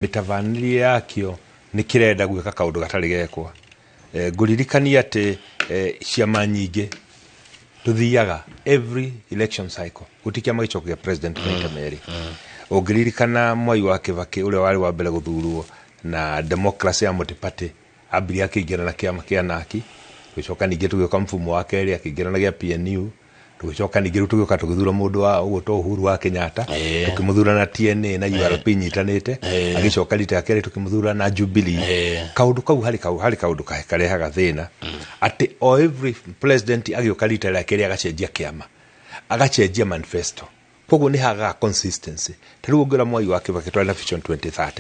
Mĩtabanĩrie yakĩo nĩ kĩrenda gwĩka kaũndũ gatarĩ gekwa. Ngũririkania atĩ ciama nyingĩ tũthiaga every election cycle, gũtirĩ kĩama gĩcokagia president maita merĩ. Ũngĩririkana Mwai wa Kĩbakĩ, ũrĩa warĩ wa mbere gũthurwo na democracy ya multi-party, ambirie akĩingĩra na kĩama kĩa NARC, tũgĩcoka ningĩ tũgĩũka mfumo wa kerĩ akĩingĩra na gĩa PNU, tũgĩcoka ningĩ rĩu tũgĩũka tũgĩthura mũndũ wa ũgwĩtwo Uhuru wa Kenyatta, tũkĩmũthura na TNA na URP nyitanĩte, agĩcoka rita rĩa kerĩ tũkĩmũthura na Jubilee. Kaũndũ kau harĩ kaũndũ karehaga thĩna atĩ o every president agĩũka rita rĩa kerĩ agacenjia kĩama, agacenjia manifesto, koguo nĩ hagaga consistency. Ta rĩu ũngĩra Mwai wa Kĩbakĩ twarĩ na Vision 2030,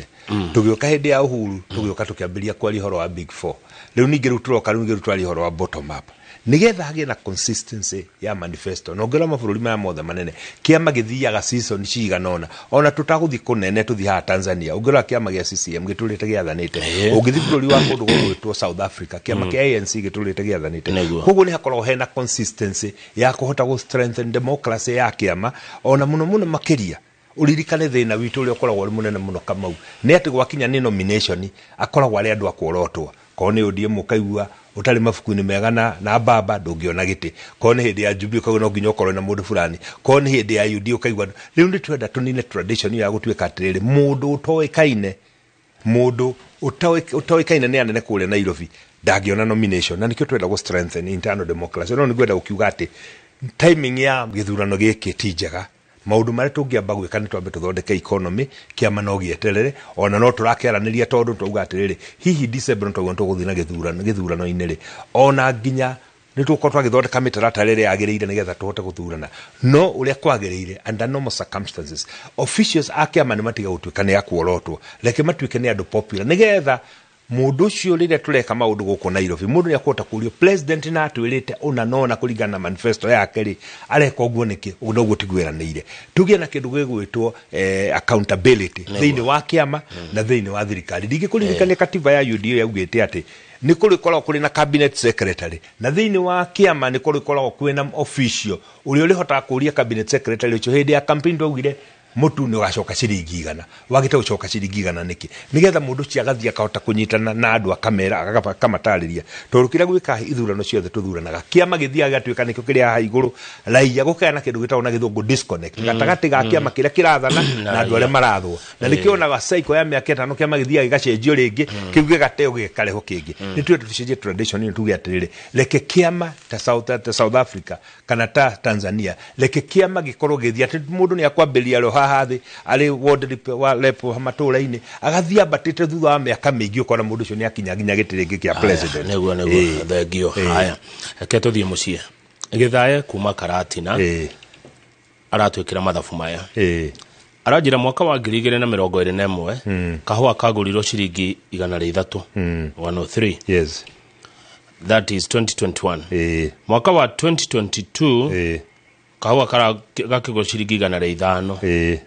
tũgĩũka hĩndĩ ya Uhuru tũgĩũka tũkĩambĩrĩria kwaria ũhoro wa Big Four, rĩu ningĩ rĩu tũroka rĩu ningĩ rĩu twaria ũhoro wa bottom up nĩgetha hagĩe na consistency ya manifesto. Na ũngĩrora mabũrũri maya mothe manene, kĩama gĩthiaga season cigana ũna. Ona tũtagũthiĩ kũnene, tũthiĩ haha Tanzania, ũngĩrora kĩama gĩa CCM gĩtũrĩte gĩathanĩte. Ũngĩthiĩ bũrũri wa kũndũ gũgwĩtwo South Africa, kĩama kĩa ANC gĩtũrĩte gĩathanĩte. Koguo nĩ hakoragwo hena consistency ya kũhota gũ strengthen democracy ya kĩama. Ona mũno mũno makĩria ũririkane thĩna witũ ũrĩa ũkoragwo ũrĩ mũnene mũno, Kamau, nĩ atĩ gwakinya nĩ nomination akoragwo arĩ andũ akworotwo. Korwo nĩ ODM ũkaigua ũtarĩ mabuku-inĩ mega na mbamba ndũngĩona gĩtĩ, korwo nĩ hĩndĩ ya Jubilee ũkaigua no nginya ũkorwo na mũndũ fulani, korwo nĩ hĩndĩ ya UDA ũkaigua. Rĩu nĩ twenda tũnine tradition ĩyo ya gũtuĩka atĩrĩrĩ, mũndũ ũtoĩkaine, mũndũ ũtoĩkaine nĩ anene kũrĩa Nairobi ndangĩona nomination, na nĩkĩo twenda gũ strengthen internal democracy. No nĩngwenda gũkiuga atĩ timing ya gĩthurano gĩkĩ ti njega. Maũndũ marĩa tũngĩamba gwĩka nĩ twambe tũthondeke economy, kĩama no gĩeterere. Ona no tũrakĩaranĩria tondũ twauga atĩrĩrĩ, hihi December no twauga nĩ tũgũthiĩ na gĩthurano gĩthurano-inĩ rĩ, ona nginya nĩ tũgũkorwo twagĩthondeka mĩtaratara ĩrĩa yagĩrĩire nĩgetha tũhote gũthurana. No ũrĩa kwagĩrĩire, under normal circumstances, officials a kĩama nĩ matiga gũtuĩka nĩ akuorotwo, reke matuĩke nĩ andũ popular, nĩgetha mũndũ ũcio rĩrĩa tũreka maũndũ gũkũ Nairobi, mũndũ nĩ akũhota kũrio president na atwĩrĩte ũna nona kũringana na manifesto yake rĩ, areka ũguo nĩkĩ? Ũguo noguo tiguĩranĩire tũgĩe na kĩndũ gĩgwĩtwo accountability thĩinĩ wa kĩama na thĩinĩ wa thirikari. Ndingĩkũririkania katiba ya UDA yaugĩte atĩ nĩ kũrĩkoragwo kũrĩ na cabinet secretary, na thĩinĩ wa kĩama nĩ kũrĩkoragwo kwĩna official ũrĩa ũrĩhotaga kũria cabinet secretary ũcio. Hĩndĩ ya campaign twaugire mũtu nĩ ũgacoka ciringi 100, wagĩte gũcoka ciringi 100 nĩkĩ? Nĩgetha mũndũ ũcio agathiĩ akahota kũnyitana na andũ, akamera, akamatarĩria, tondũ kĩrĩa gwĩka ithurano ciothe tũthuranaga, kĩama gĩthiaga gĩgatuĩka nĩkĩo kĩrĩ haha igũrũ, raia gũkagĩa na kĩndũ gĩtagwo na Gĩthũngũ disconnect gatagatĩ ga kĩama kĩrĩa kĩrathana na andũ arĩa marathwo. Na nĩkĩo onaga cycle ya mĩaka 5 kĩama gĩthiaga gĩgacenjio rĩngĩ, kĩu gĩgateo gĩkarehwo kĩngĩ. Nĩ twende tũcenjie tradition ĩno, tuge atĩrĩrĩ, reke kĩama ta South Africa kana ta Tanzania, reke kĩama gĩkorwo gĩthiĩ atĩ mũndũ nĩ akwambĩrĩria arĩ o haha thĩ, arĩ ward rep wa rep wa matũũra-inĩ, agathiĩ ambatĩte, thutha wa mĩaka mĩingĩ ũkona mũndũ ũcio nĩ akinya nginya gĩtĩ rĩngĩ kĩa president. Nĩguo. Thengio. Haya, reke tũthiĩ mũciĩ. Gĩthae kuma Karatina aratwĩkĩra mathabu maya. Aranjĩra mwaka wa 2021 kahũa kagũrirwo ciringi 103, 103. That is 2021. Mwaka wa 2022 kahũa gakĩgũrwo ciringi 105.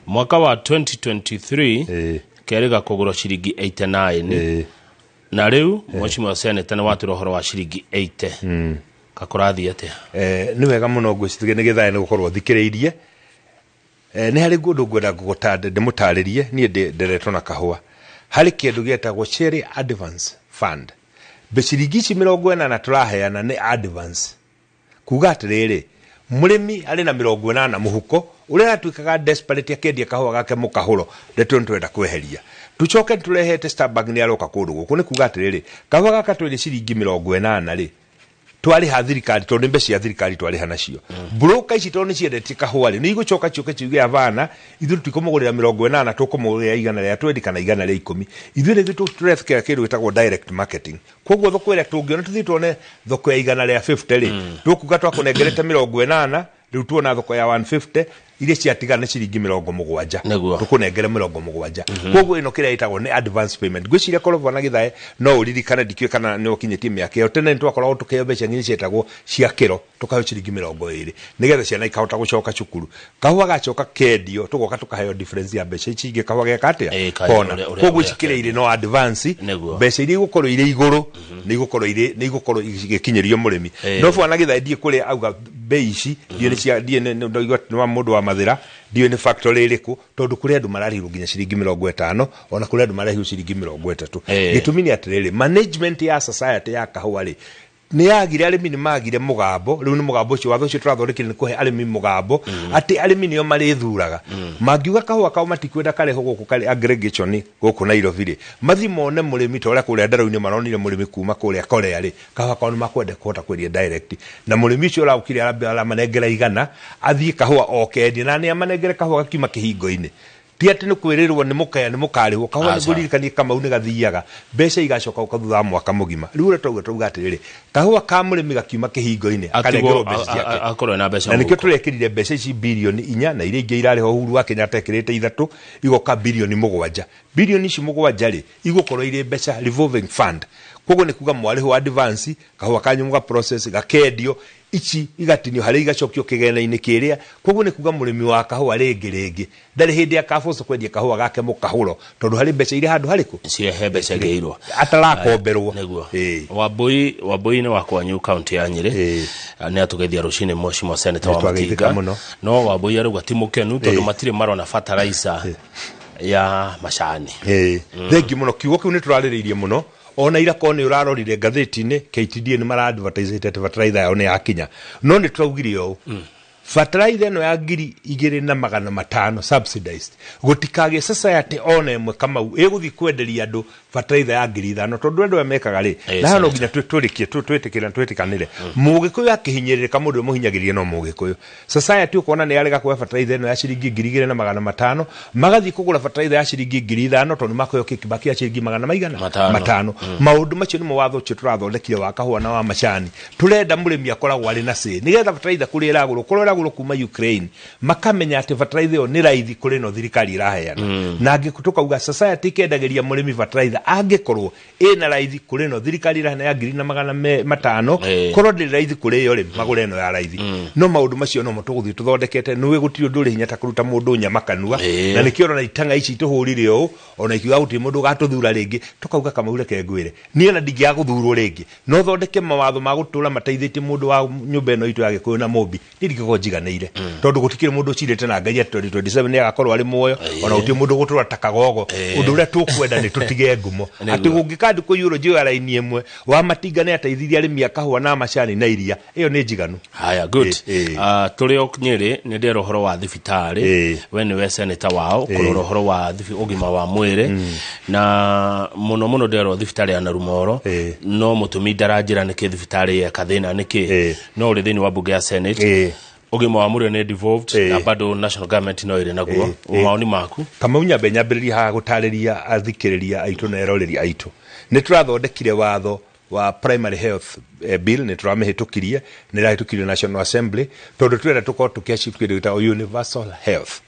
Mwaka wa 2023 kerĩ gakũgũrwo ciringi 89. Na rĩu mheshimiwa senator nĩ watwĩra ũhoro wa ciringi 80, kakũrathiĩ atĩa? Nĩ wega mũno, ngwĩciria nĩ gĩthae nĩ gũkorwo thikĩrĩirie. Nĩ harĩ ngũndũ ngwenda ndĩmũtarĩrie. Niĩ nderetwo na kahũa, harĩ kĩndũ gĩetagwo Cherry Advance Fund. Ciringi ici 80 tũraheana nĩ advance, kuga atĩrĩrĩ, mũrĩmi arĩ na 80 mũhuko, ũrĩa aratuĩkaga desperate akĩendia kahũa gake mũkahũro, ndeto nĩ twenda kweheria. Tucoke tũrehete Starbucks, nĩ aroka kũndũ gũkũ, nĩ kuga atĩrĩrĩ, kahũa gaka twĩrĩ ciringi 80 rĩ, twarĩha thirikari, tondũ nĩ mbeca cia thirikari twarĩha nacio. Broker ici, tondũ nĩ ciendetie kahũa rĩ, nĩ igũcoka ciũke ciuge, "Abana, ithuĩ tũtikũmũgũrĩra 80, tũkũmũgũrĩra 120 kana 110." Ithuĩ nĩ ithuĩ tũrekĩra kĩndũ gĩtagwo direct marketing. Koguo thoko ĩrĩa tũngĩona, tũthiĩ tuone thoko ya 150 rĩ, tũkuga twakũnengerete 80, rĩu tuona thoko ya 150, iria ciatigara nĩ ciringi 70. Tũkũnengere 70. Koguo ĩno kĩrĩa ĩtagwo nĩ advance payment. Ngwĩciria korwo bwana Gĩthae no ũririkane, ndikĩũĩ kana nĩ ũkinyĩtie mĩaka ĩyo, tene nĩ twakoragwo tũkĩheo mbeca nginya cietagwo cia kĩro, tũkaheo ciringi 20 nĩgetha ciana ikahota gũcoka cukuru. Kahũa gacoka kendio, tũgoka tũkaheo difference ya mbeca ici ingĩ kahũa geka atĩa kona. Koguo ũrĩa ici kĩrĩa irĩ no advance. Mbeca iria igũkorwo irĩ igũrũ nĩ igũkorwo igĩkinyĩrio mũrĩmi. No bwana Gĩthae, ndiĩ kũrĩa auga. Bei ici ndiũ nĩ cia ndiũ nĩ ndaigua nĩ wa mũndũ wa Mathĩra, ndiũ nĩ factory ĩrĩkũ, tondũ kũrĩ andũ mararĩhwo nginya ciringi 50, ona kũrĩ andũ mararĩhwo ciringi 30. Gĩtũmi nĩ atĩrĩrĩ, management ya society ya kahũa rĩ nĩ yagire, arĩmi nĩ magire mũgambo. Rĩu nĩ mũgambo ũcio, watho ũcio tũrathondekire nĩ kũhe arĩmi mũgambo, atĩ arĩmi nĩo marĩthuraga. Mangiuga kahũa kao matikwenda karehwo gũkũ karĩ aggregation gũkũ Nairobi rĩ, mathiĩ mone mũrĩmi ta ũrĩa kũrĩa Ndarũ-inĩ maronire mũrĩmi kuma kũrĩa Korea rĩ, kahũa kao nĩ makwenda kũhota kwendia direct, na mũrĩmi ũcio ũraũkire aramanengera 100 athiĩ kahũa okendie, na nĩ amanengere kahũa gakiuma kĩhingo-inĩ, ti atĩ nĩ kwĩrĩrwo nĩ mũkaya nĩ mũkarĩhwo kahũa. Nĩ ngũririkanie Kamau nĩ gathiaga mbeca igacoka gũka thutha wa mwaka mũgima. Rĩu ũrĩa tauga atĩrĩrĩ, kahũa ka mũrĩmi gakiuma kĩhingo-inĩ akanengerwo mbeca ciake, akorwo na mbeca na nĩkĩo tũrekĩrire mbeca ici birioni 4, na iria ingĩ irarĩho Uhuru wa Kenyatta ekĩrĩte 3, igoka birioni 7. Birioni ici 7 rĩ, igũkorwo irĩ mbeca revolving fund. Koguo nĩ kuga mwarĩhwo advance, kahũa kanyu mũga process gakendio, ici igatinio harĩa igacokio kĩgĩna-inĩ kĩrĩa. Koguo nĩ kuga mũrĩmi wa kahũa rĩngĩ rĩngĩ ndarĩ hĩndĩ akaboco kwendia kahũa gake mũkahũro, tondũ harĩ mbeca irĩ handũ harĩkũ ciehe mbeca ingĩirwo atarakomberwo. Nĩguo. Wambui nĩ wa kwanyu kaunti ya Nyĩrĩ, nĩ atũgeithia rũcinĩ mheshimiwa senator wa Nĩtwageithĩka Matinga mũno. No Wambui arauga ti mũkenu tondũ matirĩ marona fertilizer ya macani. Thengi mũno, kiugo kĩu nĩ tũrarĩrĩirie mũno ona ira. Korwo nĩ ũrarorire ngathĩti-inĩ, KTDA nĩ mara advertise atĩ fertilizer yao nĩ yakinya, no nĩ tũraugire ũũ, fertilizer ĩno ya 2500 subsidized, gũtikagĩe society ona ĩmwe Kamau ĩgũthiĩ kwenderia andũ fertilizer ya 5000, tondũ andũ aya mekaga rĩ, na haha no nginya twĩrĩkie twĩtĩkĩre twĩtĩkanĩre, mũgĩkũyũ akĩhinyĩrĩrĩka, mũndũ ũrĩa mũhinyagĩrĩrie no mũgĩkũyũ. Society ũkona nĩ yarega kuoya fertilizer ĩno ya ciringi 2500, magathiĩ kũgũra fertilizer ya ciringi 5000, tondũ makũheo kickback ya ciringi magana maigana 500. 500. Maũndũ macio nĩmo watho ũcio tũrathondekire wa kahũa na wa macani. Tũrenda mũrĩmi akoragwo arĩ na say, nĩgetha fertilizer kũrĩa ĩragũrwo, kũrĩa ĩragũrwo kuma Ukraine, makamenya atĩ fertilizer ĩyo nĩ raithi kũrĩ ĩno thirikari ĩraheana. Na angĩ tũkauga society ĩkendagĩria mũrĩmi fertilizer angĩkorwo ĩna raithi kũrĩ ĩno thirikari ĩraheana ya 2500, korwo ndĩrĩ raithi kũrĩ ĩyo rĩ, magũre ĩno ya raithi. No maũndũ macio nomo tũgũthiĩ tũthondekete. Nĩũĩ gũtirĩ ũndũ ũrĩ hinya ta kũruta mũndũ nyama kanua, na nĩkĩo ũrona itang'a ici tũhũrire ũũ, ona ikiuga gũtirĩ mũndũ ũgatũthura rĩngĩ. Tũkauga, Kamau, reke ngwĩre, niĩ ona ndingĩaga gũthurwo rĩngĩ, no thondeke mawatho ma gũtũra mateithĩtie mũndũ wa nyũmba ĩno itũ ya Gĩkũyũ na Mũmbi, niĩ ndingĩkorwo njiganĩire, tondũ gũtikĩrĩ mũndũ ũcirĩte na Ngai atĩ 2027 nĩ agakorwo arĩ muoyo, ona gũtirĩ mũndũ gũtũra ta kagogo. Ũndũ ũrĩa tũkwenda nĩ tũtige ngumo atĩ gũngĩka ndikũiyũrwo njĩoya raini ĩmwe wa Matinga nĩ ateithirie arĩmi a kahũa na macani na iria, ĩyo nĩ njiganu. Haya, good. Tũrĩ o Nyĩrĩ, nĩ ndĩrera ũhoro wa thibitarĩ. We nĩwe senator wao kũrora ũhoro wa ũgima wa mwĩrĩ, na mũno mũno ndĩrerwo thibitarĩ ya Narumoro, no mũtũmi ndaranjĩra nĩkĩ thibitarĩ yeka thĩna nĩkĩ, no ũrĩ thĩinĩ wa mbunge ya Senate, ũgima wa mwĩrĩ nĩ devolved, na bado national government no ĩrĩ naguo. Maoni maku? Kamau, nyambe nyambĩrĩrie haha gũtarĩria athikĩrĩria aitũ na eroreri aitũ, nĩ tũrathondekire watho wa primary health bill, nĩ tũramĩhĩtũkirie, nĩ ĩrahĩtũkirio National Assembly, tondũ twenda tũkorwo tũkĩachieve kĩndũ gĩtagwo universal health,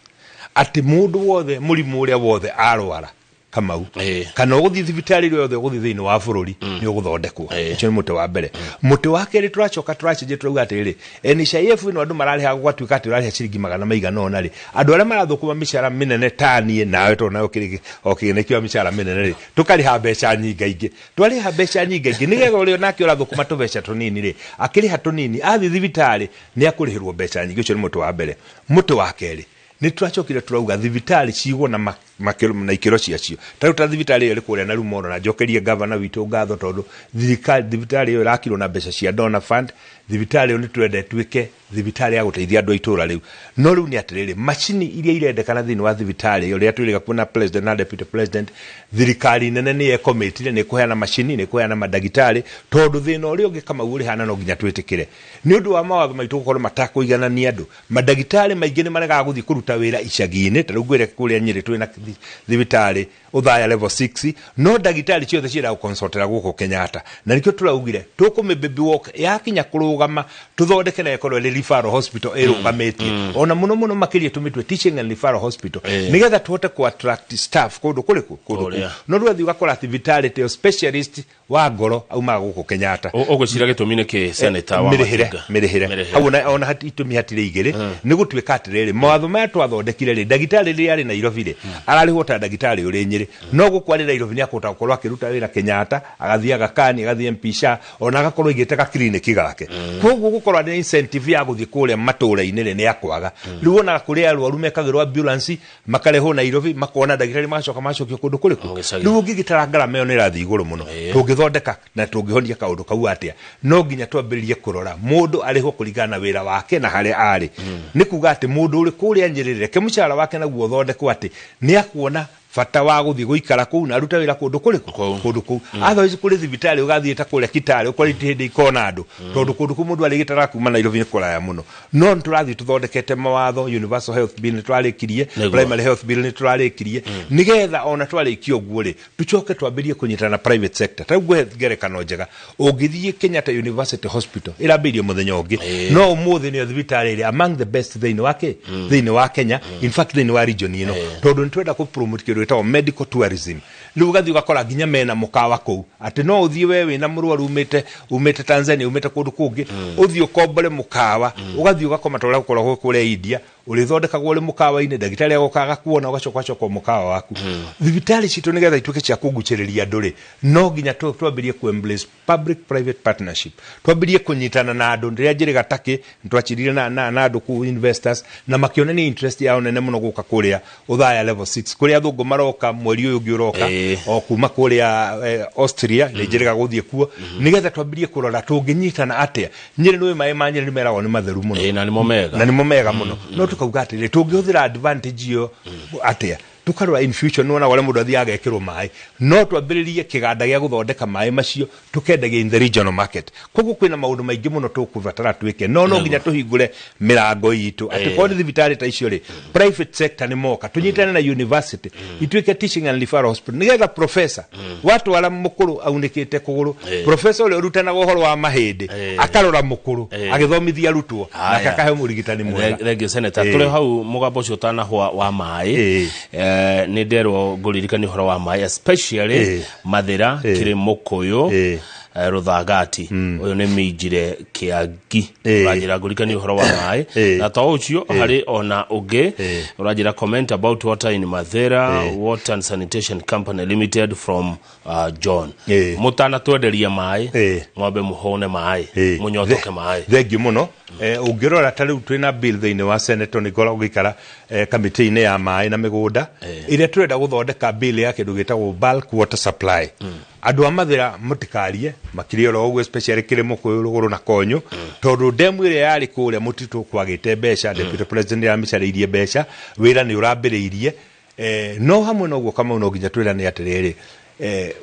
atĩ mũndũ wothe mũrimũ ũrĩa wothe arwara, Kamau, kana ũgũthiĩ thibitarĩ ĩrĩa yothe ũgũthiĩ thĩinĩ wa bũrũri, nĩ ũgũthondekwo. Ũcio nĩ mũtĩ wa mbere. Mũtĩ wa kerĩ, tũracoka tũracenjia, tũrauga atĩrĩrĩ, NHIF ĩno andũ mararĩha, gũgatuĩka atĩ ũrarĩha ciringi magana maigana ũna rĩ, andũ arĩa marathũkũma mĩcara mĩnene ta niĩ nawe, tondũ nawe ũkĩrĩ o kĩgĩna kĩa mĩcara mĩnene rĩ, tũkarĩha mbeca nyingaingĩ. Twarĩha mbeca nyingaingĩ nĩgetha ũrĩa nake ũrathũkũma tũbeca tũnini rĩ, akĩrĩha tũnini, athiĩ thibitarĩ nĩ akũrĩhĩrwo mbeca nyingĩ. Ũcio nĩ mũtĩ wa mbere. Mũtĩ wa kerĩ, nĩ tũracokire tũrauga thibitarĩ cigwo na na ikĩro ciacio. Ta rĩu ta thibitarĩ ĩyo ĩrĩ kũrĩa na Rumoro, na njokerie gavana witũ ngatho, tondũ thirikari thibitarĩ ĩyo ĩrakirwo na mbeca cia donor fund. Thibitarĩ ĩyo nĩ twenda ĩtuĩke thibitarĩ ya gũteithia andũ a itũũra rĩu. No rĩu nĩ atĩrĩrĩ, macini iria irendekana thĩinĩ wa thibitarĩ ĩyo, rĩrĩa twĩrĩga kuona president na deputy president, thirikari nene nĩ yekomĩtire nĩ kũheana macini, nĩ kũheana mandagĩtarĩ, tondũ thĩna ũrĩa ũngĩ, Kamau, ũrĩ hana no nginya twĩtĩkĩre nĩ ũndũ wa mawatho maitũ gũkorwo matakũiganania andũ, mandagĩtarĩ maingĩ nĩ maregaga gũthiĩ kũruta wĩra icagi-inĩ. Ta rĩu ngwĩre kũrĩa Nyĩrĩ twĩna thibitarĩ Ũthaya level 6, no ndagĩtarĩ ciothe ciendaga gũconsultera gũkũ Kenyatta, na nĩkĩo tũraugire tũkũmĩ baby walk yakinya kũrũgama, tũthondeke na ĩkorwo ĩrĩ referral hospital ĩrũgamĩtie, ona mũno mũno makĩria tũmĩtue teaching and referral hospital, nĩgetha tũhote kũ attract staff kũndũ kũrĩkũ, kũndũ Kũrĩa. kũu. No rĩu athiĩ ũgakora thibitarĩ teo specialist wa ngoro aumaga gũkũ Kenyatta. Ũgwĩciria gĩtũmi nĩ kĩ, senator wa Mĩrĩhĩre. Matinga? Mĩrĩhĩre. Mĩrĩhĩre. Hau ona itũmi hatirĩ igĩrĩ, nĩ gũtuĩka atĩrĩrĩ, mawatho maya twathondekire rĩ, ndagĩtarĩ rĩrĩa arĩ Nairobi rĩ, ararĩhwo ta ndagĩtarĩ ũrĩ Nyĩrĩ, no gũkũ arĩ Nairobi nĩ akũhota gũkorwo akĩruta wĩra Kenyatta, agathiĩ Aga Khan, agathiĩ MP Shah, ona agakorwo aigĩte gakliniki gake. Koguo gukorwo na incentive ya guthie kuria matura-inĩ rĩ nĩ yakwaga. Rĩu wonaga kũrĩ arwaru mekagĩrwo ambulance makarehwo Nairobi, makona ndagĩtarĩ, magacoka macokio kũndũ kũrĩkũ. Gĩcagi. Rĩu ũngĩgĩtara ngarama ĩyo nĩ ĩrathiĩ igũrũ mũno. Tũngĩthondeka na tũngĩhonia kaũndũ kau atĩa? No nginya twambĩrĩrie kũrora mũndũ arĩhwo kũringana na wĩra wake na harĩa arĩ. Nĩ kuga atĩ mũndũ ũrĩ kũrĩa Nyĩrĩ, reke mũcara wake naguo ũthondekwo atĩ nĩ akuona bata wa gũthiĩ gũikara kũu na arute wĩra kũndũ kũrĩkũ? Kũu. Kũndũ kũu. Otherwise kũrĩ thibitarĩ ũgathiĩ ta kũrĩa Kitale, ũkora iti hĩndĩ ikona andũ, tondũ kũndũ kũu mũndũ arĩgĩtara kuma Nairobi nĩ kũraya mũno. No nĩ tũrathiĩ tũthondekete mawatho. Universal health bill nĩ tũrarĩkirie, primary health bill nĩ tũrarĩkirie, nĩgetha ona twarĩkia ũguo rĩ, tũcoke twambĩrĩrie kũnyitana na private sector. Ta rĩu ngũhe ngerekano njega. Ũngĩthiĩ Kenyatta University Hospital, ĩrambĩrĩirie mũthenya ũngĩ, no ũmũthĩ nĩyo thibitarĩ ĩrĩa among the best thĩinĩ wa kĩ thĩinĩ wa Kenya, in fact thĩinĩ wa region ĩno, tondũ nĩ twenda kũ promote kĩndũ gĩtagwo medical tourism. Rĩu ũgathiĩ ũgakora nginya mena mũkawa kũu, atĩ no ũthiĩ we wĩna mũrwaru umĩte Tanzania, umĩte kũndũ kũngĩ, ũthiĩ ũkombore mũkawa, ũgathiĩ ũgakoma ta ũrĩa gũkoragwo kũrĩa India, ũrĩthondekagwo ũrĩ mũkawa-inĩ, ndagĩtarĩ agoka agakuona, ũgacoka ũgacoka mũkawa waku. Thibitarĩ citũ nĩgetha ituĩke cia kũgucĩrĩria andũ rĩ, no nginya twambĩrĩrie ku embrace public private partnership, twambĩrĩrie kũnyitana na andũ. Rĩrĩa njĩrĩga takĩ nĩtwachirire na andũ kũu, investors, na makĩonania interest yao nene mũno gũka kũrĩa Othaya level 6, kũrĩa athũngũ maroka mweri ũyũ ũngĩ ũroka, o kuma kũrĩa Austria nĩ njĩrĩga gũthiĩ kuo, nĩgetha twambĩrĩrie kũrora tũngĩnyitana atĩa. Nyĩrĩ nĩ maĩ ma Nyĩrĩ nĩ meragwo nĩ matheru mũno. Ĩĩ, na nĩmo mega. Na nĩmo mega mũno. No tukauga atĩrĩrĩ, tũngĩhũthĩra advantage ĩyo atĩa? Tukarora in future, nĩwona ũrĩa mũndũ athiaga agekĩrwo maĩ, no twambĩrĩrie kĩganda gĩa gũthondeka maĩ macio, tũkendagia in the regional market. Koguo kwĩna maũndũ maingĩ mũno tũkũbatara twĩke, no nginya tũhingũre mĩrango itũ atĩ korwo nĩ thibitarĩ ta icio rĩ, private sector nĩ moka, tũnyitane na university, ituĩke teaching and referral hospital, nĩgetha professor watwara mũkũrũ aunĩkĩte kũgũrũ, professor ũrĩa ũrutanaga ũhoro wa mahĩndĩ akarora mũkũrũ agĩthomithia arutwo, nake akahe mũrigitani mwega. Thengiũ, Senator. Tũrĩ hau mũgambo ũcio ũtanahwa wa maĩ, nĩ nderwo ngũririkania ũhoro wa maĩ, especially Mathĩra, kĩrĩ Mũkũyũ, Rũthangati. Ũyũ nĩ Minjire Kĩangi, ũranjĩra ngũririkania ũhoro wa maĩ. Na to ũcio, harĩ ona ũngĩ ũranjĩra comment about water in Mathĩra, Water and Sanitation Company Limited, from John. Mũtanatwenderia maĩ, ng'ombe mũhũne maĩ, mũnyotoke maĩ. Thengiũ mũno. Ũngĩrora ta rĩu twĩna bill thĩinĩ wa Senate, nĩ ngoragwo ngĩikara kamĩtĩ-inĩ ya maĩ na mĩgũnda, ĩrĩa tũrenda gũthondeka bill ya kĩndũ gĩtagwo bulk water supply. Andũ a Mathĩra mũtikarie makĩria oro ũguo, especially kĩrĩ Mũkũyũ, Rũgũrũ na Konyũ, tondũ ndemu ĩrĩa yarĩ kũrĩa mũtitũ kwagĩte mbeca, deputy president nĩaramĩcarĩirie mbeca, wĩra nĩ ũrambĩrĩirie. No hamwe na ũguo, Kamau, no nginya twĩrane atĩrĩrĩ,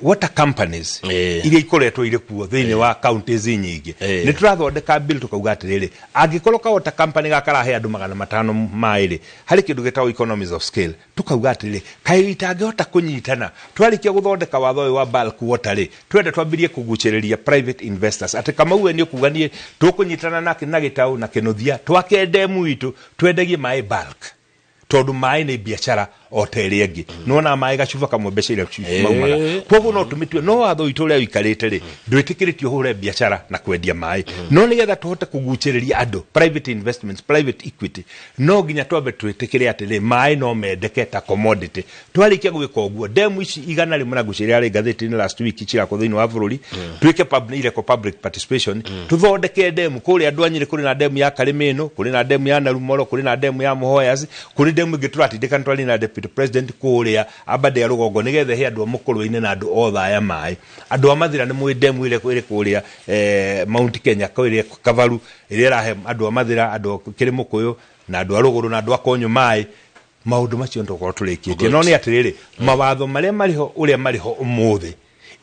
water companies iria ikoretwo irĩ kuo thĩinĩ wa counties nyingĩ, nĩ tũrathondeka bill tukauga atĩrĩrĩ, angĩkorwo ka water company gakarahe andũ 500 maĩ rĩ, harĩ kĩndũ gĩtagwo economies of scale, tukauga atĩrĩrĩ, kaĩ itangĩhota kũnyitana? Twarĩkia gũthondeka watho ũyũ wa bulk water rĩ, twende twambĩrie kũgucĩrĩria private investors, atĩ Kamau we nĩ ũkuga niĩ tũkũnyitana na Gĩtaũ na Kĩnũthia, twake ndemu itũ, twendagie maĩ bulk, tondũ maĩ nĩ biacara o ta ĩrĩa ĩngĩ. Nĩwona maĩ gacuba kamwe mbeca iria maumaga. Koguo no tũmĩtue, no watho witũ ũrĩa ũikarĩte rĩ, ndwĩtĩkĩrĩtio ũhũre biacara na kwendia maĩ. No nĩgetha tũhote kũgucĩrĩria andũ, private investments, private equity, no nginya twambe twĩtĩkĩre atĩrĩ, maĩ no mendeke ta commodity. Twarĩkia gwĩka ũguo, ndemu ici 100 na ngũciĩra yarĩ ngathĩti-inĩ last week cirakwo thĩinĩ wa bũrũri, twĩke irekwo public participation, tũthondeke ndemu kũrĩa andũ a Nyĩrĩ. Kũrĩ na ndemu ya Karĩmĩnũ, kũrĩ na ndemu ya Narumoro, kũrĩ na ndemu ya Mũhoyas, kũrĩ ndemu ĩngĩ tũratindĩka twari na deputy president kũrĩa Aberdare rũgongo, nĩgetha ĩhe andũ a Mũkũrwe-inĩ na andũ othe aya maĩ. Andũ a Mathĩra nĩ mũĩ ndemu ĩrĩa ĩrĩ kũrĩa Mount Kenya, kũrĩa Kavaru, ĩrĩa ĩrahe andũ a Mathĩra, andũ a kĩrĩ Mũkũyũ na andũ a Rũgũrũ na andũ a Konyũ maĩ. Maũndũ macio nĩtũgũkorwo tũrĩkĩtie, no nĩ atĩrĩrĩ, mawatho marĩa marĩho, ũrĩa marĩho ũmũthĩ,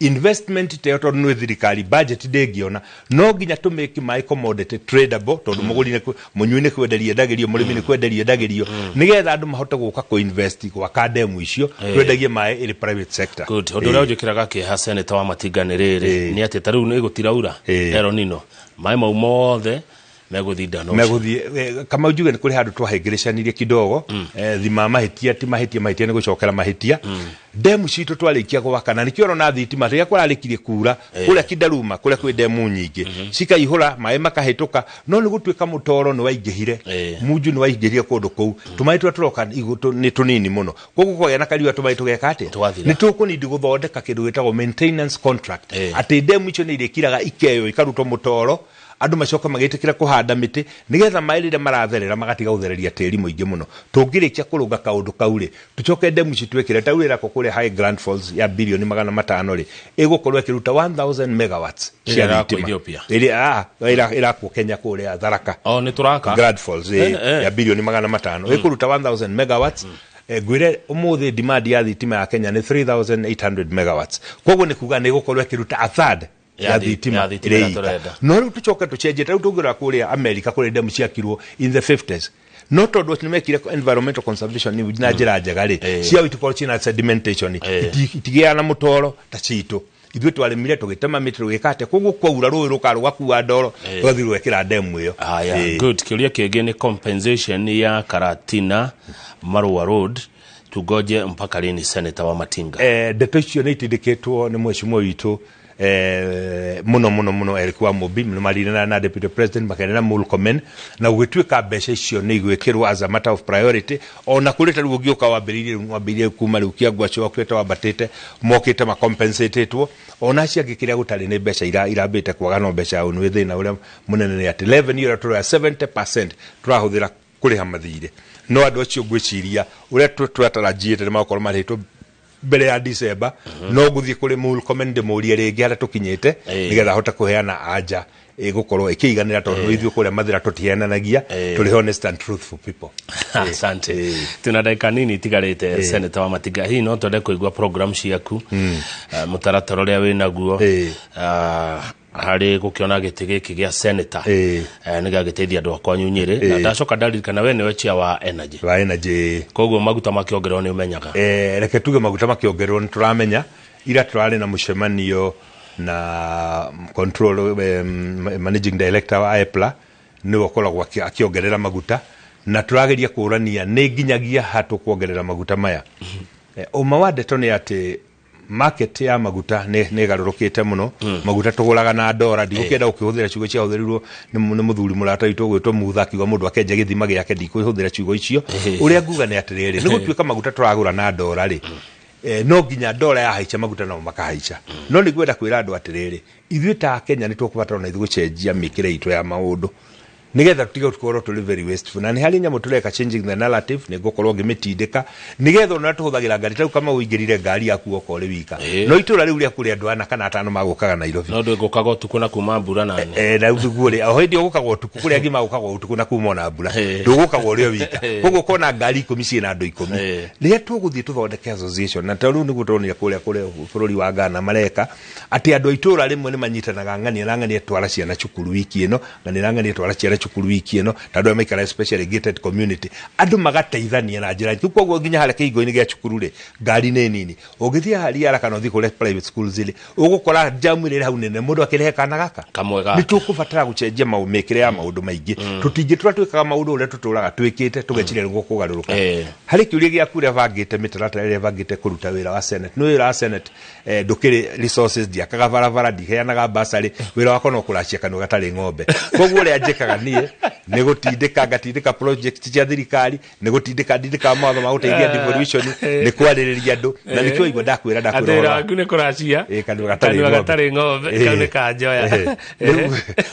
investment ta ĩyo, tondũ nĩ thirikari budget ndĩngĩona, no nginya tũmĩke maĩ commodity tradable, tondũ mũgũri nĩ mũnyui nĩ kwenderia endagĩrio, mũrĩmi nĩ kwenderia endagĩrio, nĩgetha andũ mahote gũka kũ-invest gwaka ndemu icio, twendagie maĩ ĩrĩ private sector. Good. Ũndũ ũrĩa ũnjĩkĩraga kĩeha, Senator wa Matinga, nĩ rĩrĩ, nĩ atĩ ta rĩu nĩ gũtiraura El Nino, maĩ mau mothe megũthinda no Megũthiĩ. Kamau, njuge nĩ kũrĩ handũ twahĩngĩrĩcanirie kidogo. Thima mahĩtia ti mahĩtia, mahĩtia nĩ gũcokera mahĩtia. Ndemu citũ twarĩkia gwaka, na nĩkĩo ũrona thitima rĩrĩa kwararĩkirie kura kũrĩa Kindaruma, kũrĩa kwĩ ndemu nyingĩ, cikaihũra maĩ makahĩtũka, no nĩ gũtuĩka mũtoro nĩ waingĩhire, munju nĩ waingĩhire kũndũ kũu, tũmaĩ tũrĩa tũroka nĩ tũnini mũno, koguo kũgĩa na kariũa tũmaĩ tũgeka atĩa? Tũgathira. Nĩ tũkũnindi gũthondeka kĩndũ gĩtagwo maintenance contract, atĩ ndemu icio nĩ irĩkiraga ikeywo, ikarutwo mũtoro. Andũ macoka magĩtĩkĩra kũhanda mĩtĩ nĩgetha maĩ rĩrĩa maratherera magatiga gũthereria tĩri mũingĩ mũno. Tũngĩrĩkia kũrũnga kaũndũ kau rĩ, tũcoke ndemu ici twĩkĩre ta rĩu ĩrakwo kũrĩa High Grand Falls ya bilioni 500 rĩ, ĩgũkorwo ĩkĩruta 1000 megawatts cia Ĩrĩa ĩrakwo thitima. Ethiopia? Ĩrĩa ĩrakwo Kenya kũrĩa Tharaka. O nĩ tũraka Grand Falls ya bilioni 500 ĩkũruta 1000 megawatts. Ngwĩre ũmũthĩ demand ya thitima ya Kenya nĩ 3800 megawatts, koguo nĩ kuga nĩ ĩgũkorwo ĩkĩruta a third ya thitima ya thitima ĩrĩa ĩrĩa ika. tũrenda. No rĩu tũcoke tũcenjie. Ta rĩu tũngĩrora kũrĩa America, kũrĩ ndemu ciakirwo in the 50s, no tondũ nĩ mekire environmental conservation na njĩra njega rĩ, ciao itikorwo ciĩna sedimentation, itigĩaga na mũtoro ta citũ. Ithuĩ twarĩmire, tũgĩtema mĩtĩ, tũgĩka atĩa, koguo kwaura rũĩ rũka rũgakua ndoro, rũgathiĩ rũgekĩra ndemu ĩyo. Haya, good. Kĩũria kĩngĩ nĩ compensation ya Karatina Marua Road, tungoje mpaka lini, Senator wa Matinga? Ndeto icio nĩ itindĩkĩtwo nĩ mheshimiwa witũ mũno mũno mũno Eric wa Mũmbi, nĩ marire na deputy president makenera Murkomen, na gũgĩtuĩka mbeca icio nĩ igwĩkĩrwo as a matter of priority. Ona kũrĩ ta rĩu ũngĩũka wambĩrĩirie kuma rĩu Kĩangu acio okĩte wambatĩte mokĩte macompensatetwo, ona acio angĩ kĩrĩa gũtarĩ nĩ mbeca irambĩte kwaga, no mbeca yao nĩ thĩna ũrĩa mũnene nĩ atĩ revenue ĩrĩa tũroya 70% tũrahũthĩra kũrĩha mathirĩ. No andũ acio ngwĩciria ũrĩa twatarajiĩte nĩ magũkorwo marĩhĩtwo mbere ya December. No ngũthiĩ kũrĩ Murkomen ndĩmũrie rĩngĩ harĩa tũkinyĩte, nĩgetha ahote kũheana anja ĩgũkorwo ĩkĩiganĩra, tondũ ithuĩ kũrĩa Mathĩra tũtiheananagia, tũrĩ honest and truthful people. Asante. Tuna ndagĩka nini itigarĩte, Senator wa Matinga. Hihi no twende kũigua program ciaku, mũtaratara ũrĩa wĩ naguo harĩ gũkĩona gĩtĩ gĩkĩ gĩa senator, nĩ gagĩteithia andũ a kwanyu Nyĩrĩ? Na ndacoka ndaririkana we nĩwe chair wa energy. Wa energy. Koguo maguta makĩongererwo nĩ ũmenyaga. Reke tuge maguta makĩongererwo nĩ tũramenya. Ira tũrarĩ na mũcemanio na control managing director wa EPLA, nĩwe ũkoragwo akĩongerera maguta, na tũrageria kũrania nĩ nginyagia ha tũkuongerera maguta maya. Ũma wa ndeto nĩ atĩ market ya maguta nĩ ĩgarũrũkĩte mũno. Maguta tũgũraga na ndora. Ndigũkĩenda gũkĩhũthĩra ciugo ciahũthĩrirwo nĩ mũthuri mũrata witũ ũgwĩtwo Mutha, akiuga mũndũ akenja gĩthima gĩake. Ndikũhũthĩra ciugo icio. Ũrĩa nguga nĩ atĩrĩrĩ, nĩ gũtuĩka maguta tũragũra na ndora rĩ, no nginya ndora yahaica maguta nao makahaica. No nĩ ngwenda kwĩra andũ atĩrĩrĩ, ithuĩ ta Kenya nĩ tũkũbatara ona ithuĩ gũcenjia mĩkĩre itũ ya maũndũ, nigetha tutige gũkorwo tũrĩ very wasteful. Na nĩ harĩ nyamũ tũreka, changing the narrative, nĩ ngũkorwo ngĩmĩtindĩka nigetha ona tũhũthagĩra ngari. Ta rĩu kama ũingĩrire ngari yaku okorwo ũrĩ wika, no itũra rĩu rĩaku rĩ andũ ana kana atano magũkaga Nairobi. No ndwĩgũkaga ũtukũ na kuma mbura nane. Na rĩu rĩ, o hĩndĩ ĩyo gũkagwo ũtukũ, kũrĩa angĩ magũkagwo ũtukũ na kuma ona mbura, ndũgũkagwo ũrĩ o wika. Koguo ũkona ngari 10 ciĩna andũ 10. Rĩrĩa tũgũthiĩ tũthondeke association, na ta rĩu nĩguo tũronire kũrĩa bũrũri wa Ghana mareka atĩ andũ a itũra rĩmwe nĩ manyitanaga, ng'ania na ng'ania twara ciana cukuru wiki ĩno, ng'ania na ng'ania twara ciana cukuru wiki ĩno, ta andũ arĩa maikaraga especially gated community, andũ magateithania na njĩra rĩu. Koguo nginya harĩa kĩhingo-inĩ gĩa cukuru rĩ, ngari nĩ nini. Ũngĩthiĩ harĩa ara kana ũthiĩ kũrĩa private schools rĩ, ũgũkora jamu ĩrĩa ĩrĩ hau nene, mũndũ akĩrehe kana gaka kamwe gake. Nĩ tũkũbatara gũcenjia mĩkĩre ya maũndũ maingĩ. Tũtingĩtũra twĩkaga maũndũ ũrĩa tũtũraga twĩkĩte tũgeciria nĩguo kũgarũrũka. Harĩ kĩũria gĩaku, ũrĩa bangĩte mĩtaratara ĩrĩa bangĩte kũruta wĩra wa senate. Nĩ wĩra wa senate ndũkĩrĩ resources, ndiakaga barabara, ndiheanaga basarĩ. Wĩra wakwa no kũracia kanua gatarĩ ng'ombe. Koguo ũrĩa njĩkaga niĩ nĩ gũtindĩka, ngatindĩka project cia thirikari, nĩ gũtindĩka ndindĩkaga mawatho ma gũteithia devolution, nĩ kwarĩrĩria andũ, na nĩkĩo waigua ndakwĩra atĩ ndakwĩra wĩra ũhoro wa waku nĩ kũracia kanua gatarĩ kanua ng'ombe. Gatarĩ ng'ombe. Kau nĩ kanjoya.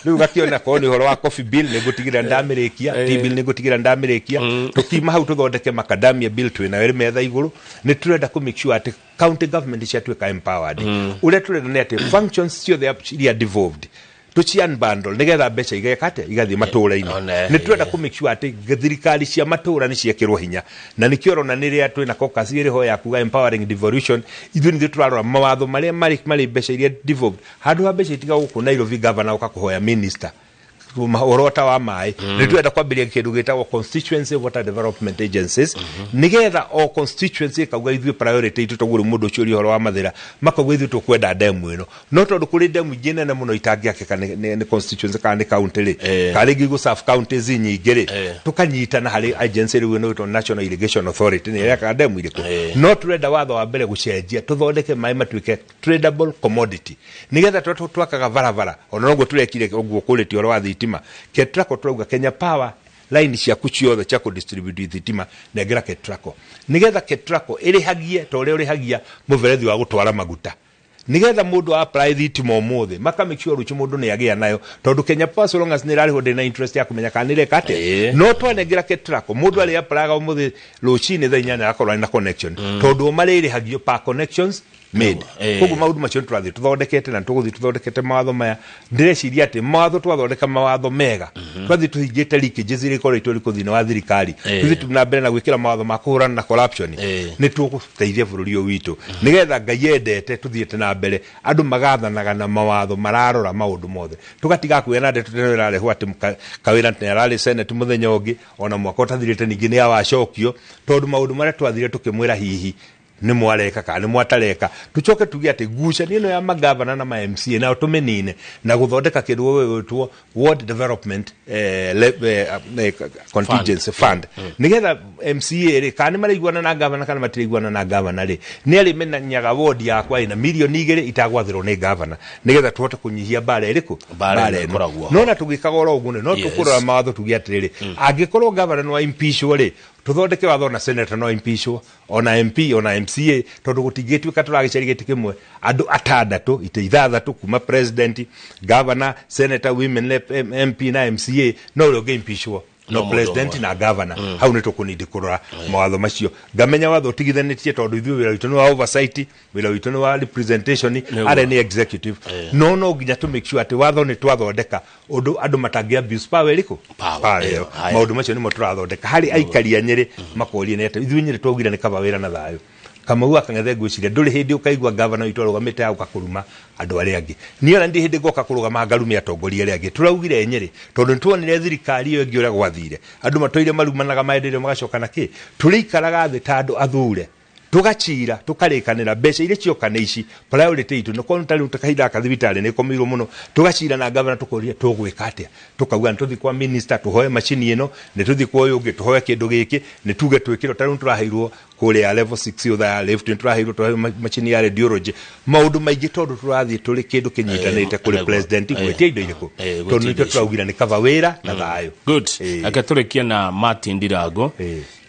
Rĩu gakĩona korwo nĩ ũhoro wa coffee bill, nĩ ngũtigĩrĩra ndamĩrĩkia. Tea bill nĩ ngũtigĩrĩra ndamĩrĩkia. Tũkiuma hau tũthondeke macadamia bill, twĩnayo ĩrĩ metha igũrũ. Nĩ tũrenda kũ make sure atĩ county government ciatuĩka empowered. Ũrĩa tũrenda nĩ atĩ functions ciothe iria devolved tũci unbundle, nĩgetha mbeca igeka atĩa, igathiĩ matũra-inĩ. One, Nĩ tũrenda kũ make sure atĩ thirikari cia matũra nĩ ciekĩrwo hinya, na nĩkĩo ũrona nĩ rĩrĩa twĩna caucus ĩrĩ ho ya kuga empowering devolution. Ithuĩ nithuĩ tũrarora mawatho marĩa marĩ mbeca iria devolved, handũ ha mbeca itiga gũkũ Nairobi, governor ũka kũhoya minister ũhoro ta wa maĩ. Nĩ tũrenda kwambĩrĩria kĩndũ gĩtagwo constituency water development agencies, nĩgetha o constituency ĩkauga ithuĩ priority itũ, toguo rĩu mũndũ ũcio ũria ũhoro wa Mathĩra, makauga ithuĩ tũkwenda ndemu ĩno. No tondũ kũrĩ ndemu ingĩ nene mũno itangĩakĩka nĩ constituency kana nĩ county rĩ, kana rĩngĩ igũ serve counties nyingĩ rĩ, tũkanyitana harĩ agency rĩu ĩno ĩtwo National Irrigation Authority, nĩ ĩrekaga ndemu irĩkũ. No tũrenda watho wa mbere gũcenjia, tũthondeke maĩ matuĩke tradable commodity, nigetha tũrĩa twakaga barabara ona noguo tũrekire ũguo kũrĩtie ũhoro wa thitima. Ketraco, tũrauga Kenya Power, line ciaku ciothe cia kũdistribute thitima nengera Ketraco, nigetha Ketraco ĩrĩhagie ta ũrĩa ũrĩhagia mũberethi wa gũtwara maguta. Nigetha mundu apply thitima umuthi, maka make sure rucio mundu ni agia nayo, tondu Kenya Power, so long as ni rariho, ndina interest ya kumenya kana nireka atia. No twanengera KETRACO, mundu ari applyaga umuthi rucini thaa 8 agakorwo ari na connection, tondu o marĩrĩhagio per connections made. Koguo maũndũ macio nĩ tũrathiĩ tũthondekete na tũgũthiĩ tũthondekete mawatho maya. Ndĩreciria atĩ mawatho, twathondeka mawatho mega, twathiĩ tũhingĩte leakages iria ikoretwo irĩ thĩinĩ wa thirikari, tũthiĩ na mbere na gwĩkĩra mawatho ma kũhũrana na corruption, nĩ tũgũteithia bũrũri ũyũ witũ, nĩgetha Ngai endete tũthiĩte na mbere, andũ magathanaga na mawatho mararora maũndũ mothe, tũgatiga kuoya na ndeto teno ĩrarehwo atĩ Kawĩra nĩ ararĩ senate mũthenya ũngĩ, ona mwaka ũtathirĩte ningĩ nĩ awacokio, tondũ maũndũ marĩa twathire tũkĩmwĩra hihi nĩ mwareka kana nĩ mwatareka. Tucoke tuge atĩ ngucanio ĩno ya magavana na ma MCA nayo tũmĩnine na gũthondeka kĩndũ gĩgwĩtwo ward development contingency fund, nĩgetha MCA rĩ, kana nĩ maraiguana na gavana kana matiraiguana na gavana rĩ, nĩ arĩmenyaga ward yakwa ĩna mirioni 2 itagwathĩrwo nĩ gavana, nĩgetha tũhote kũnyihia mbara ĩrĩkũ? Mbara Mbara ĩno ĩno. ĩkoragwo ho. No na tũgĩkaga oro ũguo nĩ no tũkũrora mawatho tuge atĩrĩrĩ, angĩkorwo gavana no impeachwo rĩ, tũthondeke watho na senator no impeachwo, ona MP, ona MCA, tondũ gũtingĩtuĩka tũragĩcaria gĩtĩ kĩmwe andũ atandatũ, itĩ ithathatũ, kuma president, governor, senator, women rep, MP na MCA, no ũrĩa ũngĩ impeachwo no No mũndũ president ũmwe. na governor. Hau nĩ tũkũnindi kũrora mawatho macio, ngamenya watho ũtigithanĩtie, tondũ ithuĩ wĩra witũ nĩ wa oversight, wĩra witũ nĩ wa representation. Nĩguo. Arĩa nĩ executive, no nginya tũ make sure atĩ watho nĩ twathondeka ũndũ andũ matangĩ abuse power ĩrĩkũ? Power, Power ĩyo, ĩyo. haya. Maũndũ macio nĩmo tũrathondeka harĩ aikari a Nyĩrĩ. Makorie nĩ atĩ ithuĩ Nyĩrĩ twaugire nĩ kaba wĩra na thayũ. Kamau wa Kang'ethe, ngwĩciria ndũrĩ hĩndĩ ũkaigua gavana witũ arũgamĩte agũka kũruma andũ arĩa angĩ. Niĩ ona ndĩ hĩndĩ ngoka kũrũgama ngarume atongoria arĩa angĩ. Tũraugire Nyĩrĩ tondũ nĩtuonire thirikari ĩyo ĩngĩ ũrĩa gwathire, andũ matũire marumanaga maendeire magacoka na kĩ. Tũrĩikaraga thĩ ta andũ athure, tũgacira, tũkarĩkanĩra mbeca iria cioka nĩ ici, priority itũ nĩ ta rĩu ta kahinda gaka thibitarĩ nĩ ĩkomeirwo mũno. Tũgacira na gavana, tũkoria tũgwĩka atĩa, tũkauga nĩ tũthiĩ kwa minister tũhoe macini ĩno, nĩ tũthiĩ kwa ũyũ ũngĩ tũhoe kĩndũ gĩkĩ, nĩ tuge twĩkĩrwo. Ta rĩu tũraheirwo kũrĩa level 6 ũtha ya lift, nĩ tũraheirwo tũheo macini ya radiology, maũndũ maingĩ, tondũ tũrathiĩ tũrĩ kĩndũ kĩnyitanĩte kũrĩ president gwĩtia indo irĩkũ, gwĩtia tondũ indo nĩkĩo icio. tũraugire nĩ kaba wĩra na thayũ. Good. Reke tũrĩkie na Martin Ndirango,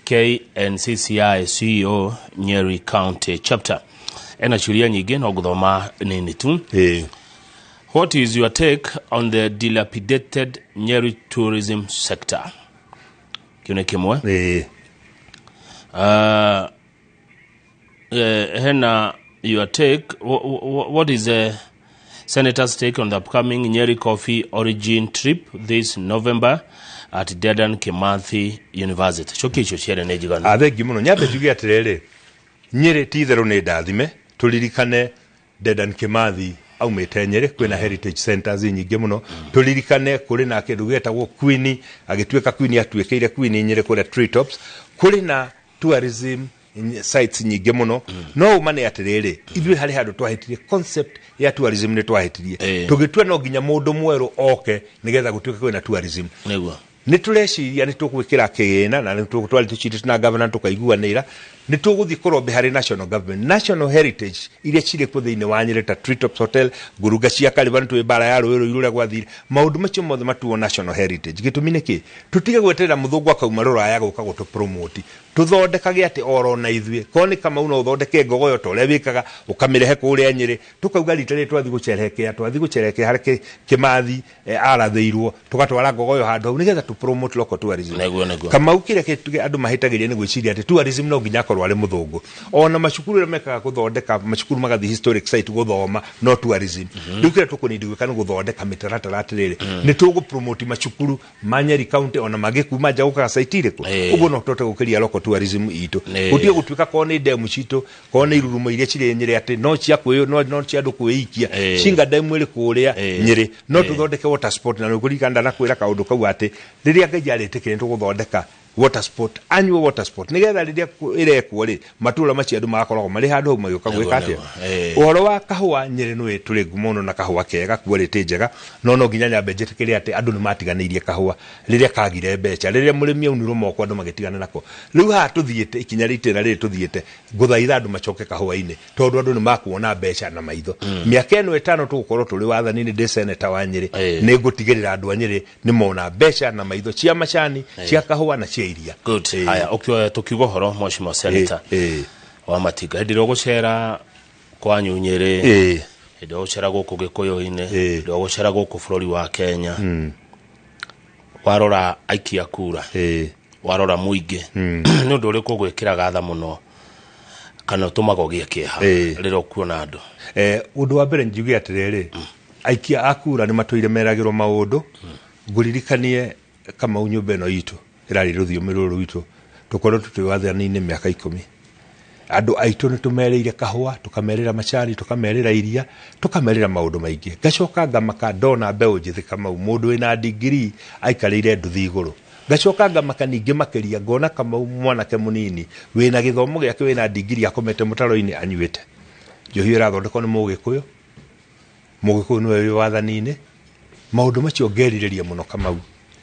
KNCCI CEO, Nyeri County Chapter. Ena ciũria nyingĩ, no ngũthoma nini tu. What is your take on the dilapidated Nyeri tourism sector? Kĩu nĩ kĩmwe. Hena your take, what is the senator's take on the upcoming Nyeri Coffee Origin trip this November at Dedan Kimathi University? Cokia icio cierĩ nĩ njiganu. Thengi mũno. Nyambe njuge atĩrĩrĩ, Nyĩrĩ ti itherũ nĩ ndathime. Tũririkane Dedan Kimathi aumĩte Nyĩrĩ, kwĩna heritage centers nyingĩ mũno. Tũririkane kũrĩ na kĩndũ gĩetagwo Queen, agĩtuĩka Queen atuĩkĩire Queen Nyĩrĩ kũrĩa Treetops. Kũrĩ na tourism sites nyingĩ mũno. No ũma nĩ atĩrĩrĩ, ithuĩ harĩ handũ twahĩtirie concept ya tourism, nĩ twahĩtirie tũgĩtua no nginya mũndũ mwerũ oke nĩgetha gũtuĩke kwĩna tourism. Nĩ tũreciria nĩ tũgwĩkĩra kĩgĩna na nĩ twarĩ tũcirĩte na gavana tũkaiguanĩra nĩ tũgũthiĩ kũrombe harĩ national government, national heritage iria cirĩ kuo thĩinĩ wa Nyĩrĩ ta Treetops Hotel, ngurunga cia Karĩba, nĩ tũĩ mbara ya rũĩ rũirũ ũrĩa gwathire, maũndũ macio mothe matuo national heritage. Gĩtũmi nĩ kĩ? Tũtige gweterera mũthũngũ akauma rũraya gũka gũtũ promote, tũthondekage atĩ oro na ithuĩ korwo nĩ Kamau no ũthondeke ngogoyo ta ũrĩa wĩkaga, ũkamĩrehe kũrĩa Nyĩrĩ, tũkauga rita rĩrĩ twathiĩ gũcerehekea harĩa Kĩmathi arathĩirwo, tũgatwara ngogoyo handũ hau nĩgetha tũ promote local tourism. Nĩguo, nĩguo. Kamau, kĩrĩa andũ mahĩtagĩria nĩ gwĩciria atĩ tourism no nginya akorwo arĩ mũthũngũ. Ona macukuru ĩrĩa mekaga gũthondeka macukuru magathiĩ historic site gũthoma no tourism. Rĩu kĩrĩa tũkũnindi gwĩka nĩ gũthondeka mĩtaratara atĩrĩrĩ, nĩ tũgũ promote macukuru ma Nyeri County ona mangĩ kuma nja gũkaga site irĩkũ. Ũguo no tũhote gũkĩria local tourism itũ. Gũtige gũtuĩka korwo nĩ demu citũ, korwo nĩ irurumo iria cirĩ Nyĩrĩ atĩ no cia kwĩ no cia andũ kwĩikia. Cinga demu ĩrĩ kũrĩa Nyĩrĩ, no tũthondeke water sport, na nĩkũririkana ndanakwĩra kaũndũ kau atĩ rĩrĩa Ngai arĩtĩkĩre nĩtũgũthondeka water sport, annual water sport, nĩgetha rĩrĩa ĩrekwo rĩ, matũra macio andũ magakoragwo marĩ handũ hau magĩũka gwĩka atĩa. Ũhoro wa kahũa, Nyĩrĩ nĩ tũrĩ ngumo mũno na kahũa kega, quality njega, no nginya nyambe njĩtĩkĩre atĩ andũ nĩ matiganĩirie kahũa rĩrĩa kagire mbeca, rĩrĩa mũrĩmi aunirwo moko, andũ magĩtigana nako. Rĩu haha tũthiĩte ikinya rĩa itĩna rĩrĩ tũthiĩte, ngũthaitha andũ macoke kahũa-inĩ, tondũ andũ nĩ makuona mbeca na maitho. Mĩaka ĩno 5 tũgũkorwo tũrĩ wathani-inĩ, ndĩ seneta wa Nyĩrĩ, nĩ ngũtigĩrĩra andũ a Nyĩrĩ nĩ mona mbeca na maitho cia macani, cia kahũa na cia iria. Good. Haya, ũkĩoya tũkiuga ũhoro, mheshimiwa senator wa Matinga, hĩndĩ ĩrĩa ũgũcera Kwanyu Nyĩrĩ, hĩndĩ ĩyo gũcera gũkũ Gĩkũyũ-inĩ, hĩndĩ ĩyo gũcera gũkũ bũrũri wa Kenya, warora aikia kura, warora mũingĩ, nĩ ũndũ ũrĩkũ ũgwĩkĩraga tha mũno kana ũtũmaga ũgĩe kĩeha rĩrĩa ũkuona andũ? Ũndũ wa mbere njuge atĩrĩrĩ, aikia a kura nĩ matũire meragĩrwo maũndũ. Ngũririkanie Kamau, nyũmba ĩno itũ ĩrarĩ rũthiomi rũrũ rwitũ, tũkoretwo twĩ wathani-inĩ mĩaka 10. Andũ aitũ nĩ tũmerĩire kahũa, tũkamerĩra macani, tũkamerĩra iria, tũkamerĩra maũndũ maingĩ. Ngacoka ngamaka ndona mbeũ njĩthĩ, Kamau, mũndũ wĩna degree aikarĩire nduthi igũrũ. Ngacoka ngamaka ningĩ makĩria ngona, Kamau, mwanake mũnini wĩna gĩthomo gĩake, wĩna degree, akomete mũtaro-inĩ anyuĩte njohi ĩrathondekwo nĩ Mũgĩkũyũ. Mũgĩkũyũ nĩwe wĩ wathani-inĩ. Maũndũ macio ngerirĩria mũno, Kamau,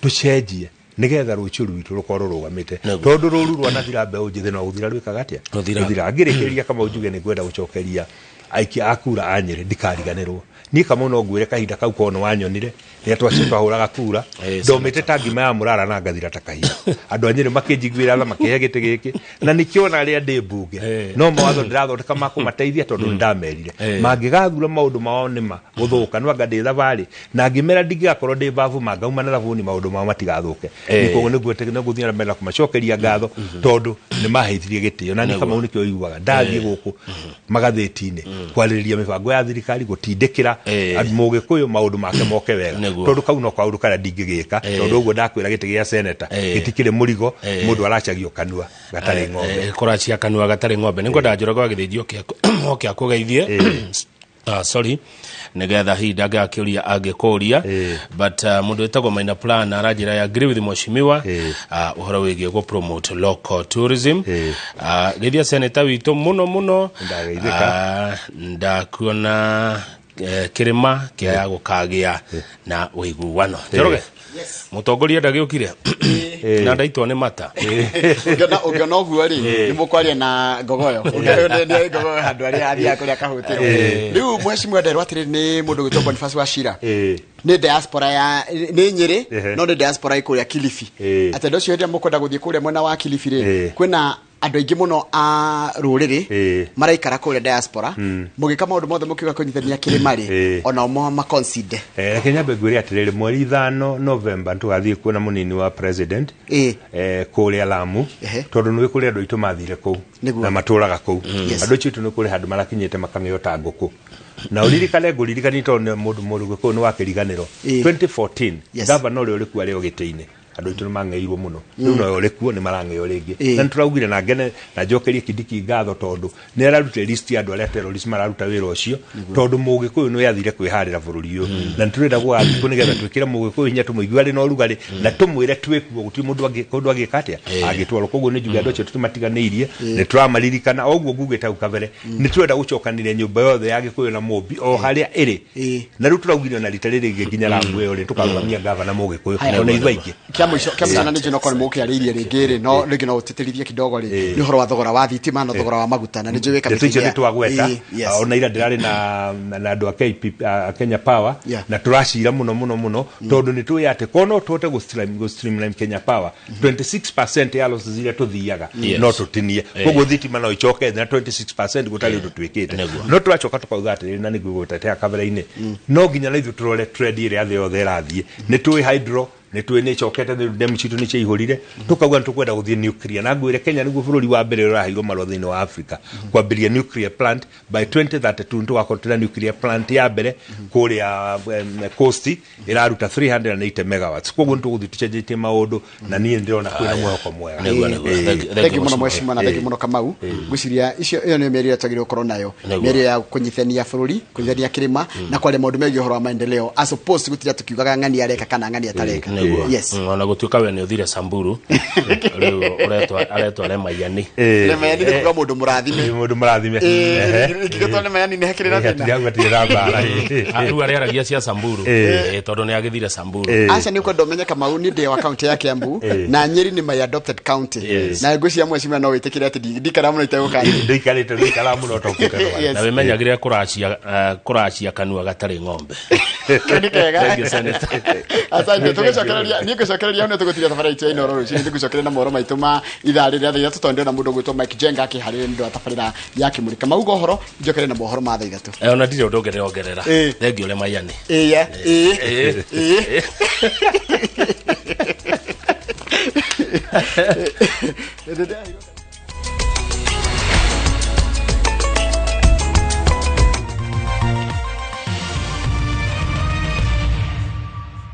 tũcenjie nĩgetha rũciũ rwitũ rũkorwo rũrũgamĩte, tondũ rũru rwanathira mbeũ njĩthĩ no gũthira rwĩkaga atĩa? Rũthira. Rũthira. Ngĩrĩkĩrĩria, Kamau, njuge nĩ ngwenda gũcokeria aikia a kura a Nyĩrĩ, ndikariganĩrwo niĩ, Kamau. No ngwĩre kahinda kau korwo nĩ wanyonire rĩrĩa twacio twahũraga kura, ndomĩte ta ngima ya mũrara na ngathira ta kahiga. Andũ a Nyĩrĩ makĩnjiguĩra tha, makĩhe gĩtĩ gĩkĩ, na nĩkĩo ona rĩrĩa ndĩ mbunge no mawatho ndĩrathondeka ma kũmateithia, tondũ nĩ ndamerire mangĩgathura maũndũ mao nĩma gũthũka no anga ndĩ thabarĩ na ngĩmera ndingĩgakorwo ndĩ babu mangauma na thabuni maũndũ mao matigathũke. Koguo nĩguo nĩgũthiĩ na mbere na kũmacokeria ngatho, tondũ nĩ maheithirie gĩtĩo. Na niĩ, Kamau, nĩkĩo iguaga ndathiĩ gũkũ magathĩti-inĩ kwarĩrĩria mĩbango ya thirikari, gũtindĩkĩra Mũgĩkũyũ maũndũ make moke wega, tondũ kau no kaũndũ karĩa ndingĩgĩka, tondũ ũguo ndakwĩra gĩtĩ gĩa seneta gĩtikĩrĩ mũrigo. Mũndũ aracagio kanua gatarĩ ng'ombe. Kũracia kanua gatarĩ ng'ombe. Nĩ ngwenda Njoroge wa Gĩthĩnji oke akũgeithie. Sorry, nigetha hihi ndangĩgakĩũria angĩkũria, but mũndũ wĩtagwo Maina Plan aranjĩra, "I agree with mheshimiwa ũhoro wĩgiĩ gũ promote local tourism." Geithia seneta witũ mũno mũno. Ndageithĩka. Ndakuona kĩrĩma kĩaya gũkagĩa na ũiguano. Njoroge, mũtongoria ndagĩũkire na ndaitwo nĩ mata. Ũngĩona ũguo rĩ, nĩ mũkwaria na Ngogoyo. Nĩ Ngogoyo handũ arĩa athiaga kũrĩa akahũtĩrwo. Rĩu mheshimiwa nderwo atĩrĩ, nĩ mũndũ gwĩtwo Boniface wa Shira, nĩ diaspora ya nĩ Nyĩrĩ, no nĩ diaspora ĩ kũrĩa Kilifi, atĩ andũ acio hĩndĩ ĩrĩa mũkwenda gũthiĩ kũrĩa mwena wa Kilifi rĩ, kwĩna andũ aingĩ mũno a rũrĩrĩ maraikara kũrĩa diaspora, mũgĩka maũndũ mothe mũkiuga kũnyitania kĩrĩma rĩ, onao maconsider. Reke nyambe ngwĩre atĩrĩrĩ, mweri 5 Novemba tũgathiĩ kuona mũnini wa president kũrĩa Lamu, tondũ nĩ kũrĩ andũ aitũ mathire kũu na matũraga kũu. Andũ acio aitũ nĩ kũrĩ handũ marakinyĩte makang'eo ta ngũkũ. Na ũririkane, ngũririkanie, tondũ nĩ mũndũ Mũgĩkũyũ nĩ wa kĩriganĩro, 2014 gavana ũrĩa ũrĩ kuo arĩ o gĩtĩ-inĩ, andũ aitũ nĩ mang'eirwo mũno. Rĩu noyo ũrĩ kuo nĩ marang'eo rĩngĩ. Na nĩ tũraugire na ngene na njokerie Kindiki ngatho, tondũ nĩ ararutire list ya andũ arĩa terrorist mararuta wĩra ũcio, tondũ Mũgĩkũyũ nĩ athire kwĩharĩra bũrũri ũyũ. Na nĩ tũrenda gũgathiĩ kũ nĩgetha twĩkĩre Mũgĩkũyũ hinya, tũmũigue arĩ na ũrugarĩ na tũmwĩre twĩkuo, gũtirĩ mũndũ kũndũ angĩka atĩa angĩtwarwo. Koguo nĩ njuge andũ acio tũtimatiganĩirie, nĩ tũramaririkana. O ũguo ngugĩte hau kabere, nĩ tũrenda gũcokanĩria nyũmba yothe ya Gĩkũyũ na Mũmbi o harĩa ĩrĩ. Na rĩu tũraugire ona rita rĩrĩ rĩngĩ nginya Lamu ĩyo rĩ, tũkarũgamia gavana Mũgĩkũyũ ona ithuĩ aingĩ. Kĩa mũico, na nĩ njũĩ no korwo nĩ mũkĩarĩirie rĩngĩ rĩ, no rĩngĩ no ũtĩtĩrithie kidogo rĩ, nĩ ũhoro wa thogora wa thitima na thogora wa maguta, na nĩ njũĩ wĩ ndeto icio kamĩtĩ-inĩ nĩ twagweta. Ona ira ndĩrarĩ na andũ a KP, a Kenya Power, na tũracira mũno mũno mũno, tondũ nĩ tũĩ atĩ korwo no tũhote gũ streamline Kenya Power, 26% ya losses iria tũthiaga no tũtinie. Koguo thitima no icoke thĩ na 26% gũtarĩ ũndũ twĩkĩte. No tũracoka tũkauga atĩrĩrĩ, na nĩguo gũtetea kabere-inĩ, no nginya na ithuĩ tũrore trend ĩrĩa thĩ yothe ĩrathiĩ. Nĩ tũĩ hydro, nĩ tũĩ nĩ ĩcokete thĩ, demu citũ nĩ ciaihũrire. Tũkauga nĩ tũkwenda gũthiĩ nuclear, na ngwĩre Kenya nĩguo bũrũri wa mbere ũrĩa ũraheirwo marũa thĩinĩ wa Africa kwambĩrĩria nuclear plant. By 2032 nĩ tũgakorwo twĩna nuclear plant ya mbere kũrĩa coast ĩraruta 380 megawatts. Koguo nĩ tũgũthiĩ tũcenjetie maũndũ, na niĩ ndĩrona kwĩna mwĩhoko mwega. Nĩguo. Thank you mũno mheshimiwa, na thank you mũno Kamau. Ngwĩciria icio ĩyo nĩyo mĩario ĩrĩa twagĩrĩirwo gũkorwo nayo, mĩario ya kũnyitithania bũrũri, kũnyitithania kĩrĩma na kwaria maũndũ megiĩ ũhoro wa maendeleo, as opposed gũtinda tũkiugaga ng'ani areka kana ng'ani atareka. Yes. Ona gũtuĩka we nĩ ũthire Samburu, rĩu aretwo Lemayani. Lemayani nĩ kuga mũndũ mũrathime. Nĩ mũndũ mũrathime. Ingĩgĩtwo Lemayani nĩ hakĩrĩ na thĩna? Hatirĩ hatirĩ na mbara. Rĩu arĩaragia cia Samburu, tondũ nĩ agĩthire Samburu. Aca, nĩ ũkwenda ũmenye Kamau, nĩ ndĩ wa kaunti ya Kiambu na Nyeri nĩ my adopted county, na ngwĩciria mheshimiwa no wĩtĩkĩre atĩ ndikara mũno itegũka. Ndĩikarĩte, ndĩikaraga mũno tokĩte. Na wĩmenyagĩrĩre kũracia kanua gatarĩ ng'ombe. Kau nĩ kega. Thank you, Senator. Asante. Tũgũcokereria, niĩ ngũcokereria hau nĩ tũgũtiga thabarĩ itũ ya Inooro rũcinĩ, tũgũcokereria na mohoro maitũ ma ithaa rĩrĩa 3:00 tondũ ndĩrona mũndũ ũgwĩtwo Mike Jenga akĩharĩrĩria nĩ ũndũ wa tabarĩra ya Kĩmũrĩka. Mauga ũhoro njokere na mohoro ma 3:00. Ona ndirĩ ũndũ ũngĩ ndĩrongerera. Thengiũ ũrĩa Maiani. Ĩya, ĩĩ, ĩĩ. Ĩĩ.